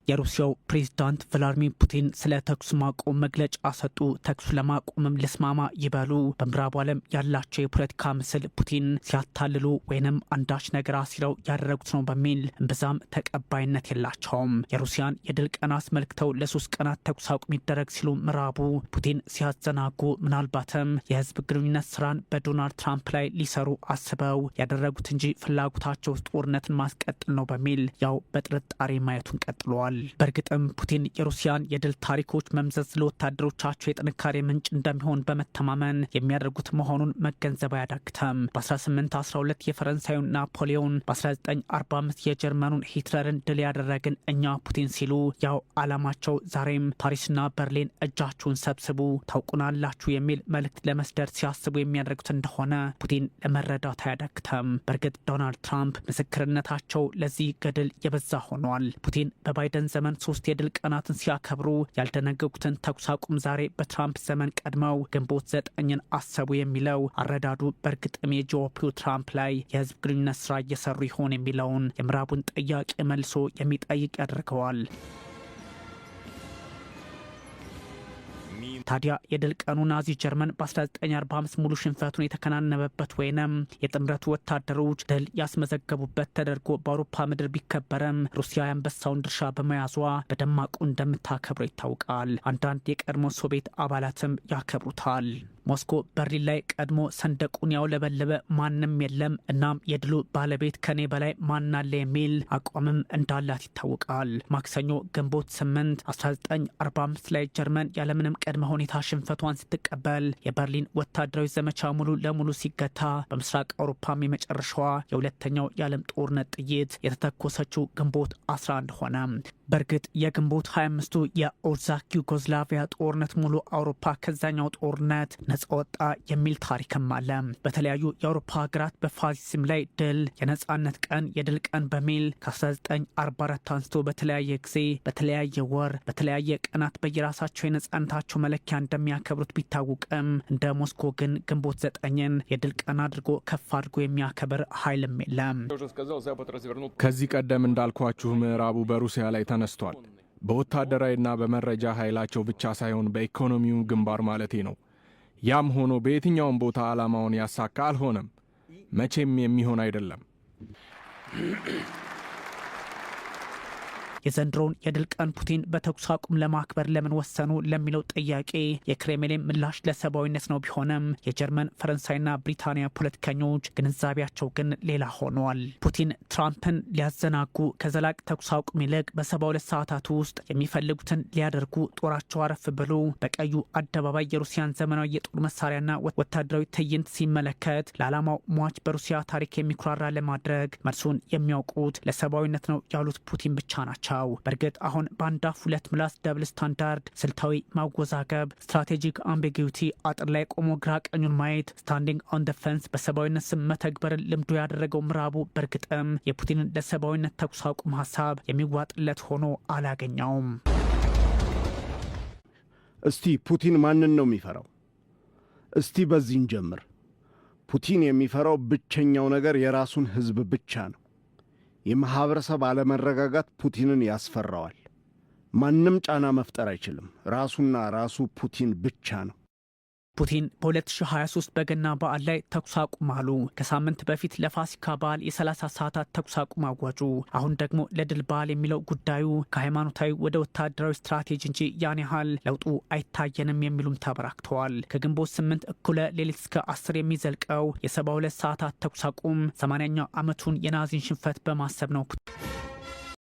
የሩሲያው ፕሬዝዳንት ቭላድሚር ፑቲን ስለ ተኩስ ማቆም መግለጫ ሰጡ። ተኩስ ለማቆምም ልስማማ ይበሉ፣ በምዕራቡ ዓለም ያላቸው የፖለቲካ ምስል ፑቲን ሲያታልሉ ወይንም አንዳች ነገር አሲረው ያደረጉት ነው በሚል እምብዛም ተቀባይነት የላቸውም። የሩሲያን የድል ቀን አስመልክተው ለ3 ቀናት ተኩስ አቁም ይደረግ ሲሉ ምዕራቡ ፑቲን ሲያዘናጉ ምናልባትም የህዝብ ግንኙነት ስራን በዶናልድ ትራምፕ ላይ ሊሰሩ አስበው ያደረጉት እንጂ ፍላጎታቸው ጦርነትን ማስቀጠል ነው በሚል ያው በጥርጣሬ ማየቱን ቀጥለዋል። በእርግጥም ፑቲን የሩሲያን የድል ታሪኮች መምዘዝ ለወታደሮቻቸው የጥንካሬ ምንጭ እንደሚሆን በመተማመን የሚያደርጉት መሆኑን መገንዘብ አያዳግተም። በ1812 የፈረንሳዩን ናፖሊዮን፣ በ1945 የጀርመኑን ሂትለርን ድል ያደረግን እኛ ፑቲን ሲሉ ያው አላማቸው ዛሬም ፓሪስና በርሊን እጃችሁን ሰብስቡ፣ ታውቁናላችሁ የሚል መልእክት ለመስደድ ሲያስቡ የሚያደርጉት እንደሆነ ፑቲን ለመረዳት አያዳግተም። በእርግጥ ዶናልድ ትራምፕ ምስክርነታቸው ለዚህ ገድል የበዛ ሆኗል። ፑቲን በባይደን ዘመን ሶስት የድል ቀናትን ሲያከብሩ ያልደነገጉትን ተኩስ አቁም ዛሬ በትራምፕ ዘመን ቀድመው ግንቦት 9ን አሰቡ የሚለው አረዳዱ በእርግጥም የ GOP ው ትራምፕ ላይ የህዝብ ግንኙነት ስራ እየሰሩ ይሆን የሚለውን የምዕራቡን ጥያቄ መልሶ የሚጠይቅ ያደርገዋል። ታዲያ የድል ቀኑ ናዚ ጀርመን በ1945 ሙሉ ሽንፈቱን የተከናነበበት ወይንም የጥምረቱ ወታደሮች ድል ያስመዘገቡበት ተደርጎ በአውሮፓ ምድር ቢከበርም ሩሲያ የአንበሳውን ድርሻ በመያዟ በደማቁ እንደምታከብረው ይታወቃል። አንዳንድ የቀድሞ ሶቪየት አባላትም ያከብሩታል። ሞስኮ በርሊን ላይ ቀድሞ ሰንደቁን ያውለበለበ ማንም የለም፣ እናም የድሉ ባለቤት ከኔ በላይ ማን አለ የሚል አቋምም እንዳላት ይታወቃል። ማክሰኞ ግንቦት 8 1945 ላይ ጀርመን ያለምንም ቅድመ ሁኔታ ሽንፈቷን ስትቀበል፣ የበርሊን ወታደራዊ ዘመቻ ሙሉ ለሙሉ ሲገታ፣ በምስራቅ አውሮፓም የመጨረሻዋ የሁለተኛው የዓለም ጦርነት ጥይት የተተኮሰችው ግንቦት 11 ሆነ። በእርግጥ የግንቦት 25ቱ የኦርዛክ ዩጎዝላቪያ ጦርነት ሙሉ አውሮፓ ከዛኛው ጦርነት ነጻ ወጣ የሚል ታሪክም አለ። በተለያዩ የአውሮፓ ሀገራት በፋሲዝም ላይ ድል፣ የነጻነት ቀን፣ የድል ቀን በሚል ከ1944 አንስቶ በተለያየ ጊዜ፣ በተለያየ ወር፣ በተለያየ ቀናት በየራሳቸው የነጻነታቸው መለኪያ እንደሚያከብሩት ቢታወቅም እንደ ሞስኮ ግን ግንቦት 9ን የድል ቀን አድርጎ ከፍ አድርጎ የሚያከብር ኃይልም የለም። ከዚህ ቀደም እንዳልኳችሁ ምዕራቡ በሩሲያ ላይ ተነስቷል። በወታደራዊና በመረጃ ኃይላቸው ብቻ ሳይሆን በኢኮኖሚው ግንባር ማለቴ ነው። ያም ሆኖ በየትኛውም ቦታ ዓላማውን ያሳካ አልሆነም። መቼም የሚሆን አይደለም። የዘንድሮውን የድል ቀን ፑቲን በተኩስ አቁም ለማክበር ለምን ወሰኑ ለሚለው ጥያቄ የክሬምሊን ምላሽ ለሰብአዊነት ነው ቢሆንም የጀርመን፣ ፈረንሳይና ብሪታንያ ፖለቲከኞች ግንዛቤያቸው ግን ሌላ ሆኗል። ፑቲን ትራምፕን ሊያዘናጉ ከዘላቂ ተኩስ አቁም ይልቅ በ72 ሰዓታት ውስጥ የሚፈልጉትን ሊያደርጉ ጦራቸው አረፍ ብሎ በቀዩ አደባባይ የሩሲያን ዘመናዊ የጦር መሳሪያና ወታደራዊ ትዕይንት ሲመለከት ለዓላማው ሟች፣ በሩሲያ ታሪክ የሚኩራራ ለማድረግ መልሱን የሚያውቁት ለሰብአዊነት ነው ያሉት ፑቲን ብቻ ናቸው። በእርግጥ አሁን በአንድ አፍ ሁለት ምላስ፣ double standard፣ ስልታዊ ማወዛገብ፣ strategic ambiguity፣ አጥር ላይ ቆሞ ግራ ቀኙን ማየት፣ standing on the fence፣ በሰብአዊነት ስም መተግበርን ልምዱ ያደረገው ምዕራቡ በእርግጥም የፑቲንን ለሰብአዊነት ተኩስ አቁም ሀሳብ የሚዋጥለት ሆኖ አላገኘውም። እስቲ ፑቲን ማንን ነው የሚፈራው? እስቲ በዚህ እንጀምር። ፑቲን የሚፈራው ብቸኛው ነገር የራሱን ሕዝብ ብቻ ነው። የማኅበረሰብ አለመረጋጋት ፑቲንን ያስፈራዋል። ማንም ጫና መፍጠር አይችልም። ራሱና ራሱ ፑቲን ብቻ ነው። ፑቲን በ2023 በገና በዓል ላይ ተኩስ አቁም አሉ። ከሳምንት በፊት ለፋሲካ በዓል የ30 ሰዓታት ተኩስ አቁም አወጁ። አሁን ደግሞ ለድል በዓል የሚለው ጉዳዩ ከሃይማኖታዊ ወደ ወታደራዊ ስትራቴጂ እንጂ ያን ያህል ለውጡ አይታየንም የሚሉም ተበራክተዋል። ከግንቦት 8 እኩለ ሌሊት እስከ 10 የሚዘልቀው የ72 ሰዓታት ተኩስ አቁም 80ኛው ዓመቱን የናዚን ሽንፈት በማሰብ ነው።